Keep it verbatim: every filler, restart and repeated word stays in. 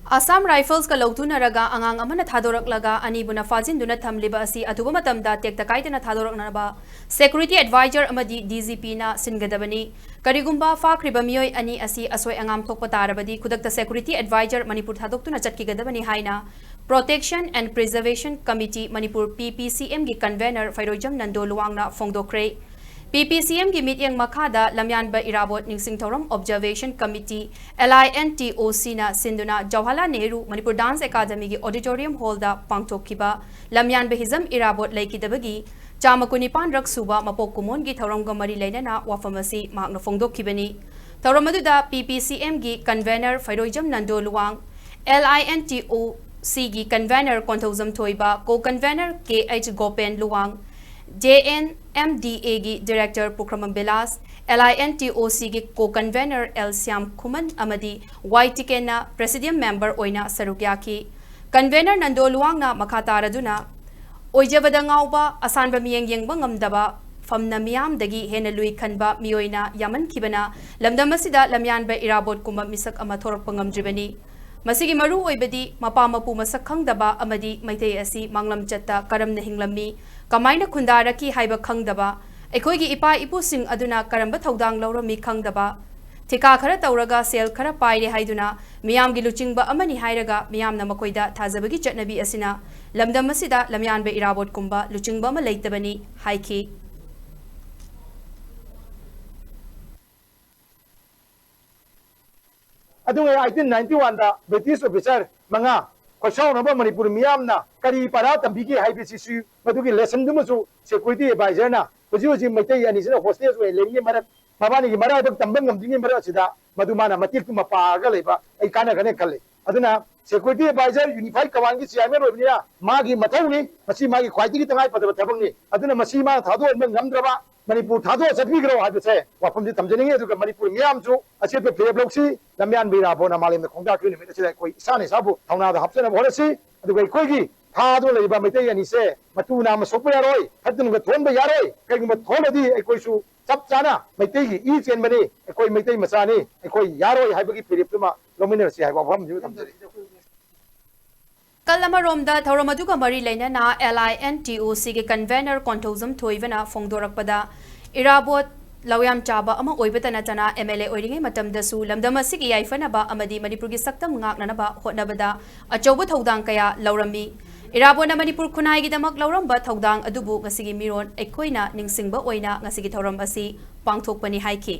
Assam Riflesꯀ ꯂꯧꯊꯨꯅꯔꯒ ꯑꯉꯥꯡ ꯑꯃꯅ ꯊꯥꯗꯣꯔꯛꯂꯒ ꯑꯅꯤꯕꯨꯅ ꯐꯥꯖꯤꯟꯗꯨꯅ ꯊꯝꯂꯤꯕ ꯑꯁꯤ ꯑꯊꯨꯕ ꯃꯇꯝꯗ ꯇꯦꯛꯇ ꯀꯥꯏꯗꯅ ꯊꯥꯗꯣꯔꯛꯅꯕ Security Advisor ꯑꯃꯗꯤ D G Pꯅ ꯁꯤꯟꯒꯗꯕꯅꯤ꯫ ꯀꯔꯤꯒꯨꯝꯕ ꯐꯥꯈ꯭ꯔꯤꯕ ꯃꯤꯑꯣꯏ ꯑꯅꯤ ꯑꯁꯤ ꯑꯁꯣꯏ ꯑꯉꯥꯝ ꯊꯣꯛꯄ ꯇꯥꯔꯕꯗꯤ ꯈꯨꯗꯛꯇ Security Advisor ꯃꯅꯤꯄꯨꯔ ꯊꯥꯗꯣꯛꯇꯨꯅ ꯆꯠꯈꯤꯒꯗꯕꯅꯤ ꯍꯥꯏꯅ Protection and Preservation Committee Manipur, P P C M ꯒꯤ Convener ꯐꯩꯔꯣꯏꯖꯝ Nando ꯂꯨꯋꯥꯡꯅ ꯐꯣꯡꯗꯣꯛꯈ꯭ꯔꯦ꯫ P P C M ꯒꯤ ꯃꯤꯠꯌꯦꯡ ꯃꯈꯥꯗ ꯂꯝꯌꯥꯟꯕ ꯏꯔꯥꯕꯣꯠ ꯅꯤꯡꯁꯤꯡ ꯊꯧꯔꯝ Observation Committee, L I N T O Cꯅ ꯁꯤꯟꯗꯨꯅ ꯖꯋꯥꯍꯔꯂꯥꯜ ꯅꯦꯍꯔꯨ ꯃꯅꯤꯄꯨꯔ Dance Academyꯒꯤ Auditorium Hallꯗ ꯄꯥꯡꯊꯣꯛꯈꯤꯕ ꯂꯝꯌꯥꯟꯕ ꯍꯤꯖꯝ ꯏꯔꯥꯕꯣꯠ ꯂꯩꯈꯤꯗꯕꯒꯤ ꯆꯥꯝꯃ ꯀꯨꯟꯅꯤꯄꯥꯟꯔꯛ ꯁꯨꯕ ꯃꯄꯣꯛ ꯀꯨꯝꯑꯣꯟꯒꯤ ꯊꯧꯔꯝꯒ ꯃꯔꯤ ꯂꯩꯅꯅ ꯋꯥꯐꯝ ꯑꯁꯤ ꯃꯍꯥꯛꯅ ꯐꯣꯡꯗꯣꯛꯈꯤꯕꯅꯤ꯫ ꯊꯧꯔꯝ ꯑꯗꯨꯗ P P C Mꯒꯤ Convener ꯐꯩꯔꯣꯏꯖꯝ Nando Luwang, L I N T O Cꯒꯤ Convener Konthoujam ꯊꯣꯏꯕ, Co-Convener K H Gopen Luwang, J N M D Aꯒꯤ Director Pukhrambam Bilash, L I N T O Cꯒꯤ Co-Convener L ꯁ꯭ꯌꯥꯝ ꯈꯨꯃꯟ ꯑꯃꯗꯤ Y ꯇꯤꯀꯦꯟꯅ Presidium Member ꯑꯣꯏꯅ ꯁꯔꯨꯛ ꯌꯥꯈꯤ꯫ Convener ꯅꯟꯗꯣ ꯂꯨꯋꯥꯡꯅ ꯃꯈꯥ ꯇꯥꯔꯗꯨꯅ, ꯑꯣꯏꯖꯕꯗ ꯉꯥꯎꯕ, ꯑꯁꯥꯟꯕ ꯃꯤꯠꯌꯦꯡ ꯌꯦꯡꯕ ꯉꯝꯗꯕ, ꯐꯝꯅ ꯃꯤꯌꯥꯝꯗꯒꯤ ꯍꯦꯟꯅ ꯂꯨꯏ ꯈꯟꯕ ꯃꯤꯑꯣꯏꯅ ꯌꯥꯝꯃꯟꯈꯤꯕꯅ ꯂꯝꯗꯝ ꯑꯁꯤꯗ ꯂꯝꯌꯥꯟꯕ ꯏꯔꯥꯕꯣꯠꯀꯨꯝꯕ ꯃꯤꯁꯛ ꯑꯃ ꯊꯣꯔꯛꯄ ꯉꯝꯗ꯭ꯔꯤꯕꯅꯤ꯫ ꯃꯁꯤꯒꯤ ꯃꯔꯨ ꯑꯣꯏꯕꯗꯤ ꯃꯄꯥ ꯃꯄꯨ ꯃꯁꯛ ꯈꯪꯗꯕ ꯑꯃꯗꯤ ꯃꯩꯇꯩ ꯑꯁꯤ ꯃꯥꯡꯂꯝꯆꯠꯇ ꯀꯔꯝꯅ ꯍꯤꯡꯂꯝꯃꯤ, ꯀꯃꯥꯏꯅ ꯈꯨꯟꯗꯥꯔꯛꯈꯤ ꯍꯥꯏꯕ ꯈꯪꯗꯕ, ꯑꯩꯈꯣꯏꯒꯤ ꯏꯄꯥ ꯏꯄꯨꯁꯤꯡ ꯑꯗꯨꯅ ꯀꯔꯝꯕ ꯊꯧꯗꯥꯡ ꯂꯧꯔꯝꯃꯤ ꯈꯪꯗꯕ, ꯊꯤꯀꯥ ꯈꯔ ꯇꯧꯔꯒ ꯁꯦꯜ ꯈꯔ ꯄꯥꯏꯔꯦ ꯍꯥꯏꯗꯨꯅ ꯃꯤꯌꯥꯝꯒꯤ ꯂꯨꯆꯤꯡꯕ ꯑꯃꯅꯤ ꯍꯥꯏꯔꯒ ꯃꯤꯌꯥꯝꯅ ꯃꯈꯣꯏꯗ ꯊꯥꯖꯕꯒꯤ ꯆꯠꯅꯕꯤ ꯑꯁꯤꯅ ꯂꯝꯗꯝ ꯑꯁꯤꯗ ꯂꯝꯌꯥꯟꯕ ꯏꯔꯥꯕꯣꯠꯀꯨꯝꯕ ꯂꯨꯆꯤꯡꯕ ꯑꯃ ꯂꯩꯇꯕꯅꯤ ꯍꯥꯏꯈꯤ꯫ ꯑꯗꯨꯒ eighteen ninety one ꯗ British officer ꯃꯉꯥ ꯈꯣꯏꯁꯥꯎꯅꯕ ꯃꯅꯤꯄꯨꯔ ꯃꯤꯌꯥꯝꯅ ꯀꯔꯤ ꯄꯔꯥ ꯇꯝꯕꯤꯒꯦ ꯍꯥꯏꯕꯁꯤꯁꯨ ꯃꯗꯨꯒꯤ lesson ꯗꯨꯃꯁꯨ security advisor ꯅ ꯍꯧꯖꯤꯛ ꯍꯧꯖꯤꯛ ꯃꯩꯇꯩ ꯑꯅꯤꯁꯤꯅ hostage ꯑꯣꯏꯅ ꯂꯩꯔꯤꯉꯩ ꯃꯔꯛ, ꯃꯕꯥꯅꯤꯒꯤ ꯃꯔꯥꯏꯕꯛ ꯇꯝꯕ ꯉꯝꯗ꯭ꯔꯤꯉꯩ ꯃꯔꯛ ꯑꯁꯤꯗ ꯃꯗꯨ ꯃꯥꯅ ꯃꯇꯦꯛꯇꯨꯃ ꯄꯥꯔꯒ ꯂꯩꯕ ꯑꯩ ꯀꯥꯟꯅꯒꯅꯤ ꯈꯜꯂꯤ꯫ ꯑꯗꯨꯅ security advisor unified command ꯒꯤ chairman ꯑꯣꯏꯕꯅꯤꯅ ꯃꯥꯒꯤ ꯃꯊꯧꯅꯤ, ꯃꯁꯤ ꯃꯥꯒꯤ ꯈ꯭ꯋꯥꯏꯗꯒꯤ ꯇꯉꯥꯏ ꯐꯗꯕ ꯊꯕꯛꯅꯤ꯫ ꯑꯗꯨꯅ ꯃꯁꯤ ꯃꯥꯅ ꯊꯥꯗꯣꯛꯍꯟꯕ ꯉꯝꯗ꯭ꯔꯕ, ꯃꯅꯤꯄꯨꯔ ꯊꯥꯗꯣꯛꯑ ꯆꯠꯄꯤꯈ꯭ꯔꯣ ꯍꯥꯏꯕꯁꯦ ꯋꯥꯐꯝꯁꯤ ꯊꯝꯖꯅꯤꯡꯉꯤ꯫ ꯑꯗꯨꯒ ꯃꯅꯤꯄꯨꯔ ꯃꯤꯌꯥꯝꯁꯨ ꯑꯆꯦꯠꯄ ꯐꯤꯔꯦꯞ ꯂꯧꯁꯤ꯫ ꯂꯝꯌꯥꯟꯕ ꯏꯔꯥꯕꯣꯠꯅ ꯃꯥꯂꯦꯝꯗ ꯈꯣꯡꯗꯥꯈꯤꯕ ꯅꯨꯃꯤꯠ ꯑꯁꯤꯗ ꯑꯩꯈꯣꯏ ꯏꯁꯥꯅ ꯏꯁꯥꯕꯨ ꯊꯧꯅꯥꯗ ꯍꯥꯞꯆꯅꯕ ꯍꯣꯠꯅꯁꯤ꯫ ꯑꯗꯨꯒ ꯑꯩꯈꯣꯏꯒꯤ ꯊꯥꯗꯨꯅ ꯂꯩꯔꯤꯕ ꯃꯩꯇꯩ ꯑꯅꯤꯁꯦ ꯃꯇꯨ ꯅꯥꯝꯃ ꯁꯣꯛꯄ ꯌꯥꯔꯣꯏ, ꯐꯠꯇ ꯅꯨꯡꯗ ꯊꯣꯛꯍꯟꯕ ꯌꯥꯔꯣꯏ꯫ ꯀꯩꯒꯨꯝꯕ ꯊꯣꯛꯍꯜꯂꯗꯤ ꯑꯩꯈꯣꯏꯁꯨ ꯆꯞ ꯆꯥꯅ ꯃꯩꯇꯩꯒꯤ ꯏ ꯆꯦꯟꯕꯅꯤ, ꯑꯩꯈꯣꯏ ꯃꯩꯇꯩ ꯃꯆꯥꯅꯤ, ꯑꯩꯈꯣꯏ ꯌꯥꯔꯣꯏ ꯍꯥꯏꯕꯒꯤ ꯐꯤꯔꯦꯞꯇꯨꯃ ꯂꯧꯃꯤꯟꯅꯔꯁꯤ ꯍꯥꯏꯕ ꯋꯥꯐꯝꯁꯤꯃ ꯊꯝꯖꯔꯤ꯫ ꯀꯜ ꯑꯃꯔꯣꯝꯗ ꯊꯧꯔꯝ ꯑꯗꯨꯒ ꯃꯔꯤ ꯂꯩꯅꯅ L I N T U ꯁꯤꯒꯤ ꯀꯟꯚꯦꯅꯔ ꯀꯣꯟꯊꯧꯖꯝ ꯊꯣꯏꯕꯅ ꯐꯣꯡꯗꯣꯔꯛꯄꯗ, ꯏꯔꯥꯕꯣꯠ ꯂꯧꯌꯥꯝ ꯆꯥꯕ ꯑꯃ ꯑꯣꯏꯕꯇ ꯅꯠꯇꯅ ꯑꯦꯝ ꯑꯦꯜ ꯑꯦ ꯑꯣꯏꯔꯤꯉꯩ ꯃꯇꯝꯗꯁꯨ ꯂꯝꯗꯝ ꯑꯁꯤꯒꯤ ꯌꯥꯏꯐꯅꯕ ꯑꯃꯗꯤ ꯃꯅꯤꯄꯨꯔꯒꯤ ꯁꯛꯇꯝ ꯉꯥꯛꯅꯅꯕ ꯍꯣꯠꯅꯕꯗ ꯑꯆꯧꯕ ꯊꯧꯗꯥꯡ ꯀꯌꯥ ꯂꯧꯔꯝꯃꯤ꯫ ꯏꯔꯥꯕꯣꯠꯅ ꯃꯅꯤꯄꯨꯔ ꯈꯨꯟꯅꯥꯏꯒꯤꯗꯃꯛ ꯂꯧꯔꯝꯕ ꯊꯧꯗꯥꯡ ꯑꯗꯨꯕꯨ ꯉꯁꯤꯒꯤ ꯃꯤꯔꯣꯟ ꯑꯩꯈꯣꯏꯅ ꯅꯤꯡꯁꯤꯡꯕ ꯑꯣꯏꯅ ꯉꯁꯤꯒꯤ ꯊꯧꯔꯝ ꯑꯁꯤ ꯄꯥꯡꯊꯣꯛꯄꯅꯤ ꯍꯥꯏꯈꯤ꯫